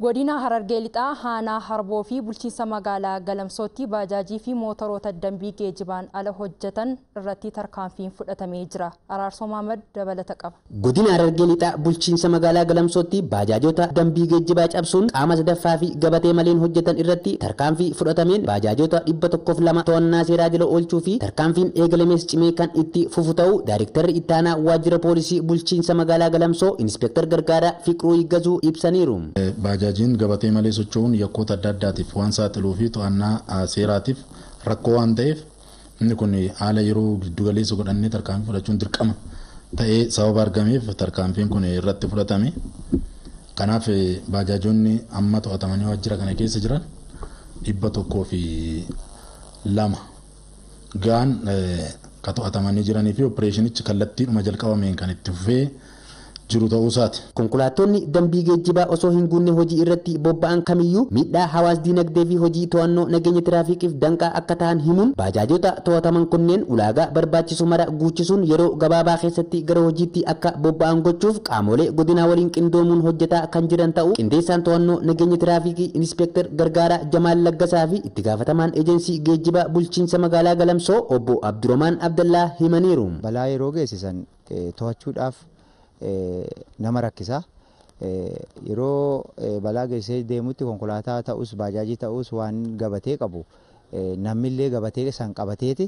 Godina Harargee Lixaa Aanaa Harboo fi bulchiinsa magaalaa Galamsootti baajaajii fi mootoroota dambii geejjibaan ala hojjetan irratti tarkaanfiin fudhatamee jira. Araarsoo Maamad dabalata qaba. Godina Harargee Lixaa bulchiinsa magaalaa Galamsootti baajaajota dambii geejjibaa cabsuun qaama sadaffaa fi gabatee maleen hojjetan irratti tarkaanfii fudhatameen baajaajota 102 to'annaa seeraa jala oolchuu fi tarkaanfiin eegalames cimee kan itti fufu ta'uu Daayrektarri Ittaanaa Waajjira Poolisii bulchiinsa magaalaa Galamsoo Inspektar Gargaaraa Fiqiruu Yiggazuu ibsaniiru. Baajaajiin gabatee malee socho'uun yakkoota adda addaatiif waan saaxiluu fi to'annaa seeraatiif rakkoo waan ta'eef inni kun haala yeroo giddugaleessa godhannee tarkaanfii fudhachuun dirqama ta'ee sababa argameef tarkaanfiin kun irratti fudhatame. Kanaaf baajaajonni amma to'atamanii waajjira kana keessa jiran 102 gaan ka to'atamanii jiranii fi opereeshinichi kallattiidhuma jalqabameen kan itti fufee jiru ta'uu isaati. Konkolaattonni dambii geejjibaa osoo hin guunne hojii irratti bobba'an kamiyyuu miidhaa hawaas dinagdee fi hojii to'annoo nageenya tiraafikiif danqaa akka ta'an himuun baajaajota to'ataman kunneen ulaagaa barbaachisu mara guuchisuun yeroo gabaabaa keessatti gara hojiitti akka bobba'an gochuuf qaamolee godinaa waliin qindoomuun hojjetaa kan jiran ta'uu qindeessaan to'annoo nageenya tiraafikii Inspektar Gargaaraa Jamaal Laggasaa fi itti gaafatamaan eejensii geejjibaa bulchiinsa magaalaa Galamsoo obbo Abdurrahmaan Abdallaa himaniiru. Balaa yeroo geessisan to'achuudhaaf nama rakkisa. Yeroo balaa geessisee deemutti konkolaataa ta'us baajaajii ta'us waan gabatee qabu namnillee gabatee san qabateeti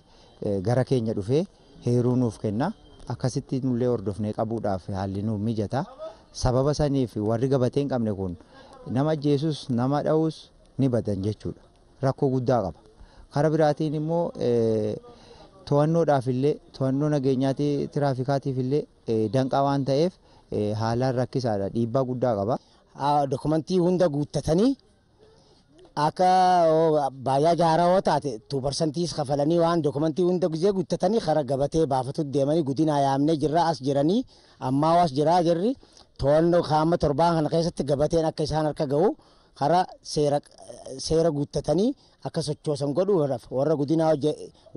gara keenya dhufee heeruu nuuf kenna. Akkasitti nullee hordofnee qabuudhaaf haalli nuuf mijata. Sababa saniif warri gabatee hin qabne kun nama ajjeesus nama dha'us ni badan jechuudha. Rakkoo guddaa qaba. Karaa biraatiin immoo to'annoodhaaf illee to'annoo nageenyaatii tiraafikaatiif illee danqaa waan ta'eef haalaan rakkisaadha, dhiibbaa guddaa qaba. Dokumentii hunda guuttatanii akka baajaaja haaraa taate 2% kafalanii waan dokumentii hunda gizee guuttatanii karaa gabatee baafatu deemanii godina yaamnee jirra as jiranii ammaa as jiraa jirri to'annoo qaama torbaan kana keessatti gabateen akka isaan harka ga'u karaa seera guuttatanii akka sochoosan godhu warra godinaa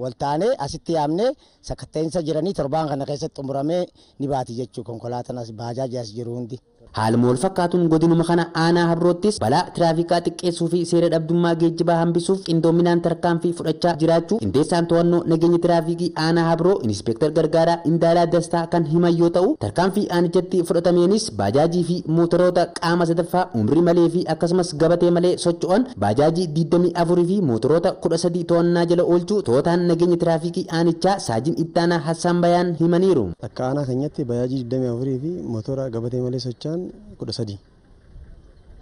waltaanee asitti yaamnee sakatta'insa jiranii torbaan kana keessatti xumuramee ni baati jechuu konkolaataan as baajaaji as jiru hundi. Haaluma wal fakkaatuun godinuma kana aanaa Habroottis balaa tiraafikaa xiqqeessuu fi seera dhabdummaa geejjibaa hambisuuf qindoominaan tarkaanfii fudhachaa jiraachuu qindeessaan to'annoo nageenya tiraafikii aanaa Habroo Inspektar Gargaaraa Indaalaa Dastaa kan himan yoo ta'u tarkaanfii aanichatti fudhatameenis baajaajii fi mootoroota qaama sadaffaa umrii malee fi akkasumas gabatee malee socho'an baajaajii 24 fi mootoroota 13 to'annaa jala oolchuu to'ataan nageenya tiraafikii aanichaa Saajin Ittaanaa Hassaan Bayaan himaniiru. Akka aanaa keenyatti baajaajii 24 fi mootora gabatee malee socho'an 13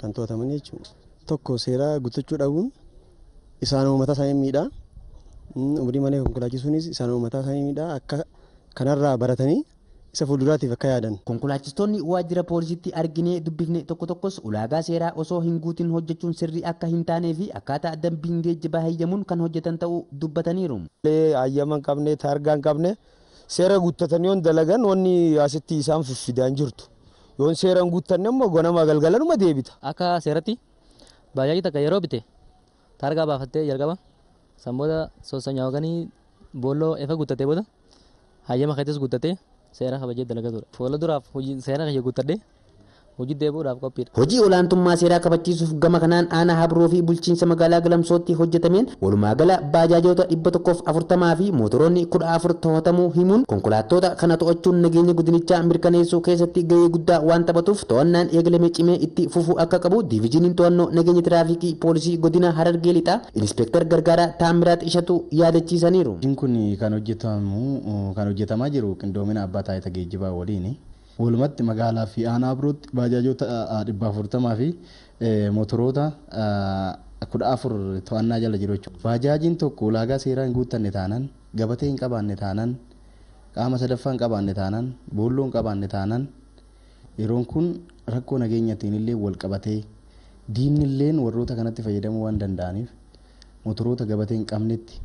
kan to'ataman jechuudha. Tokko seera guuttachuu dhabuun isaan uummata isaanii miidha. Umrii malee konkolaachisuunis isaan uummata isaanii miidha. Akka kanarraa baratanii isa fuulduraatiif akka yaadan. Konkolaachistoonni waajjira poolisiitti arginee dubbifne tokko tokkos ulaagaa seeraa osoo hin guutin hojjechuun sirrii akka hin taanee fi akkaataa dambiin geejjibaa hayyamuun kan hojjetan ta'uu dubbataniiru. Hayyama hin qabne, taargaa hin qabne seera guuttatanii yoon dalagan wanni asitti isaan fiffidaan jirtu. Yoon seera hin guuttanne immoo ganama galgalanuma deebita. Akka seeratti baajaajii takka yeroo bite taargaa baafattee jalqaba sanboota soossanyaa yookaan boolloo efa guuttatee booda hayyama keetis guuttatee seera kabajee dalagatudha. Fuula duraaf hojii seera kiyya guuttadhee hojii deebi'uudhaaf qophiidha. Hojii olaantummaa seeraa kabachiisuuf gama kanaan aanaa Habroo fi bulchiinsa magaalaa Galamsootti hojjetameen walumaa gala baajaajota 140 fi mootoroonni 14 to'atamuu himuun konkolaattota kana to'achuun nageenya godinichaa mirkaneessuu keessatti gahee guddaa waan taphatuuf to'annaan eegalame cimee itti fufuu akka qabu diivizhiniin to'annoo nageenya tiraafikii poolisii godina Harargee Lixaa Inspektar Gargaaraa Taamiraat Ishatu yaadachiisaniiru. Hojiin kun kan hojjetamaa jiru qindoomina abbaa taayitaa geejjibaa waliini. Walumatti magaalaa fi aanaa Habrootti baajaajota 440 fi mootoroota 14 to'annaa jala jiru jechuudha. Baajaajiin tokko ulaagaa seeraa hin guuttanne taanaan, gabatee hin qabaanne taanaan, qaama sadaffaa hin qabaanne taanaan, boolloo hin qabaanne taanaan yeroon kun rakkoo nageenyatiin illee wal qabatee diinni illeen warroota kanatti fayyadamuu waan danda'aniif mootoroota gabatee hin qabnetti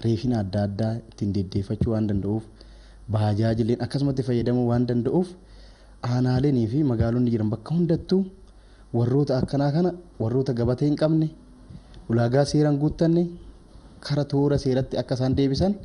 reefina adda addaa ittiin deddeeffachuu waan danda'uuf baajaajileen akkasumatti fayyadamuu waan danda'uuf aanaaleenii fi magaalonni jiran bakka hundattuu warroota akkanaa kana warroota gabatee hin qabne ulaagaa seeraan guuttanne kara toora seeratti akka isaan deebisan.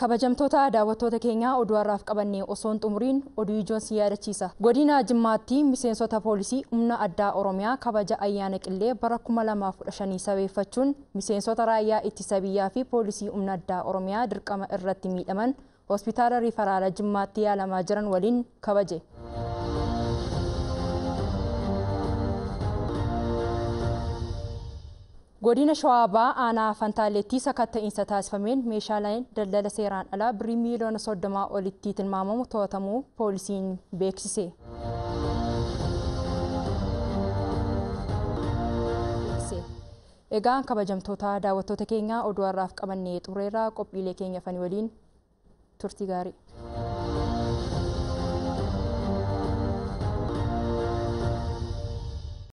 Kabajamtoota daawwattoota keenyaa, oduu har'aaf qabannee osoo hin xumuriin oduu ijoon si yaadachiisa. Godina Jimmaatti miseensota poolisii humna addaa Oromiyaa kabaja ayyaana Qillee bara 2015 sabeeffachuun miseensota raayyaa ittisa biyyaa fi poolisii humna addaa Oromiyaa dirqama irratti miidhaman hospitaala Riifaraala Jimmaatti yaalamaa jiran waliin kabaje. Godina Shawaa Bahaa aanaa Fantaalleetti sakatta'iinsa taasifameen meeshaaleen daldala seeraan alaa birrii miiliyoona 30 olitti tilmaamamu to'atamuu poolisiin beeksise. Egaa kabajamtoota daawwattoota keenyaa, oduu har'aaf qabannee xumureerra. Qophiilee keenya fani waliin turtii gaarii.